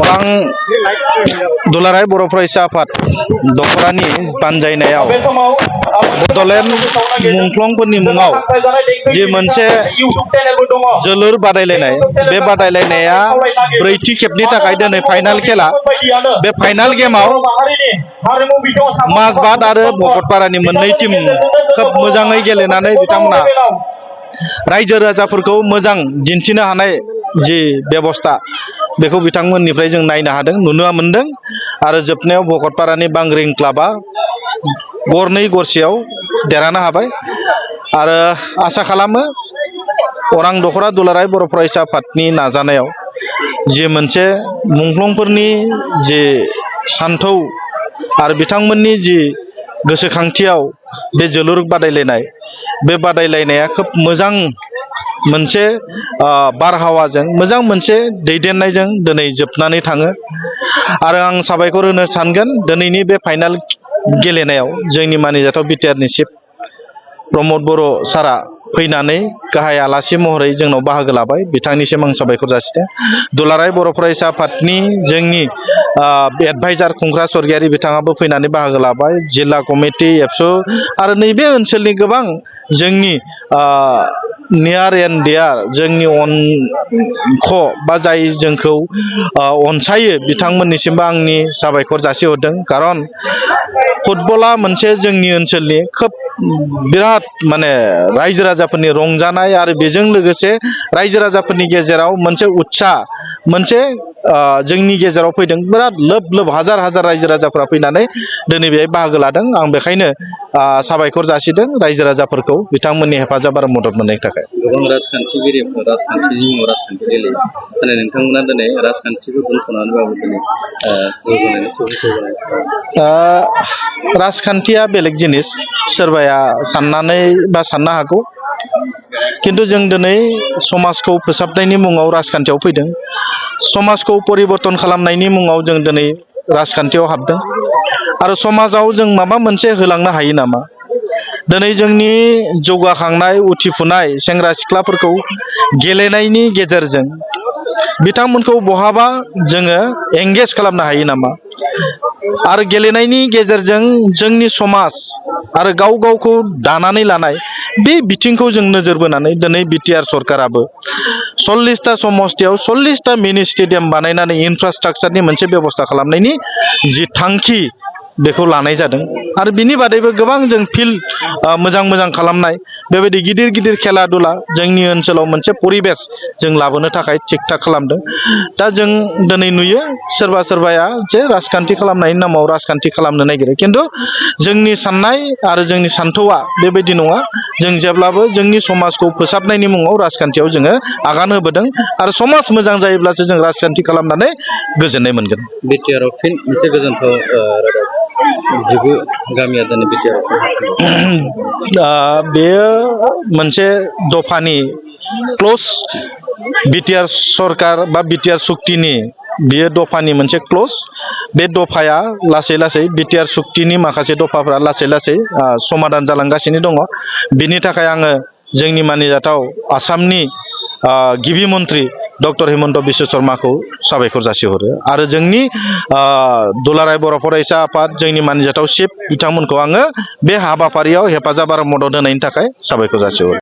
अरां दुलाराय बर' फरायसा आफाद दखरानि बानजायनायाव बड'लेण्ड मुंख्लंफोरनि मुङाव जि मोनसे जोलुर बादायलायनाय बे बादायलायनाया ब्रैथि खेबनि थाखाय दिनै फाइनाल खेला बे फाइनाल गेमाव माजबाद आरो भकतपारानि मोननै टीम खोब मोजाङै गेलेनानै बिथांमोना रायजो राजाफोरखौ मोजां दिन्थिनो हानाय जि बेबस्था बेखौ बिथांमोननिफ्राय जों नायनो हादों नुनो मोनदों आरो जोबनायाव भकतपारानि बांग्रिं क्लाबा गरनै गरसेयाव देरहानो हाबाय आरो आसा खालामो अरां दखरा दुलाराय बर' फरायसा आफादनि नाजानायाव जि मोनसे मुंख्लंफोरनि जि सान्थौ आरो बिथांमोननि जि गोसोखांथियाव बे जोलुर बादायलायनाय बे बादायलायनाया खोब मोजां मोनसे बारहावाजों मोजां मोनसे दैदेननायजों दिनै जोबनानै थाङो आरो आं साबायखर होनो सानगोन दिनैनि बे फाइनाल गेलेनायाव जोंनि मानिजाथाव बिटिआरनि चिफ प्रमद बर' सारा फैनानै गाहाय आलासि महरै जोंनाव बाहागो लाबाय बिथांनिसिम आं साबायखर जासिदों दुलाराय बर' फरायसा आफादनि जोंनि एडभाइजार खुंख्रा स्वर्गियारि बिथाङाबो फैनानै बाहागो लाबाय जिल्ला कमिटि एबसु आरो नैबे ओनसोलनि गोबां जोंनि नियार एन्ड देयार जोंनि अनख बा जाय जोंखौ अनसायो बिथांमोननिसिमबो आंनि साबायखर जासिहरदों खारन फुटबला मोनसे जोंनि ओनसोलनि खोब बिराद माने रायजो राजाफोरनि रंजानाय आरो बेजों लोगोसे रायजो राजाफोरनि गेजेराव मोनसे उत्साह मोनसे जोंनि गेजेराव फैदों बिराद लोब लोब हाजार हाजार रायजो राजाफोरा फैनानै दिनै बेहाय बाहागो लादों आं बेखायनो साबायखर जासिदों रायजो राजाफोरखौ बिथांमोननि हेफाजाब आरो मदद मोननायनि थाखाय गोबां राजखान्थिगिरिफोर राजखान्थिनि मुङाव राजखान्थि गेलेयो दिनै नोंथांमोना दिनै राजखान्थिखौ दोनथ'नानैबाबो दिनै राजखान्थिया बेलेग जिनिस सोरबाया साननानै बा साननो हागौ किन्तु जों दिनै समाजखौ फोसाबनायनि मुङाव राजखान्थियाव फैदों समाजखौ परिबर्तन खालामनायनि मुङाव जों दिनै राजखान्थियाव हाबदों आरो समाजाव जों माबा मोनसे होलांनो हायो नामा दिनै जोंनि जौगाखांनाय उथिफुनाय सेंग्रा सिख्लाफोरखौ गेलेनायनि गेजेरजों बिथांमोनखौ बहाबा जोङो एंगेज खालामनो हायो नामा आरो गेलेनायनि गेजेरजों जोंनि समाज आरो गाव गावखौ दानानै लानाय बे बिथिंखौ जों नोजोर बोनानै दिनै बिटिआर सरकाराबो 40टा समस्थियाव 40टा मिनि स्टेडियाम बानायनानै इनफ्रास्ट्राक्चारनि मोनसे बेबस्था खालामनायनि जि थांखि बेखौ लानाय जादों आरो बिनि बादैबो गोबां जों फिल्ड मोजां मोजां खालामनाय बेबायदि गिदिर गिदिर खेला दुला जोंनि ओनसोलाव मोनसे परिबेस जों लाबोनो थाखाय थिग थाक खालामदों दा जों दिनै नुयो सोरबा सोरबाया जे राजखान्थि खालामनायनि नामाव राजखान्थि खालामनो नागिरो किन्तु जोंनि साननाय आरो जोंनि सान्थौआ बेबायदि नङा जों जेब्लाबो जोंनि समाजखौ फोसाबनायनि मुङाव राजखान्थियाव जोङो आगान होबोदों आरो समाज मोजां जायोब्लासो जों राजखान्थि खालामनानै गोजोननाय मोनगोन बिटिआरआव फिन मोनसे गोजोनथाव रादाब 19 गामिया दिनै बिटिआर बेयो मोनसे दफानि क्ल'ज बिटिआर सरकार बा बिटिआर सुक्तिनि बियो दफानि मोनसे क्ल'ज बे दफाया लासै लासै बिटिआर सुक्तिनि माखासे दफाफ्रा लासै लासै समाधान जालांगासिनो दङ बिनि थाखाय आङो जोंनि मानिजाथाव आसामनि गिबि मन्त्रि डक्टर हिमन्त बिश्व शर्माखौ साबायखर जासिहरो आरो जोंनि दुलाराय बर' फरायसा आफाद जोंनि मानिजाथाव चिफ बिथांमोनखौ आङो बे हाबाफारियाव हेफाजाब आरो मदद होनायनि थाखाय साबायखर जासिहरो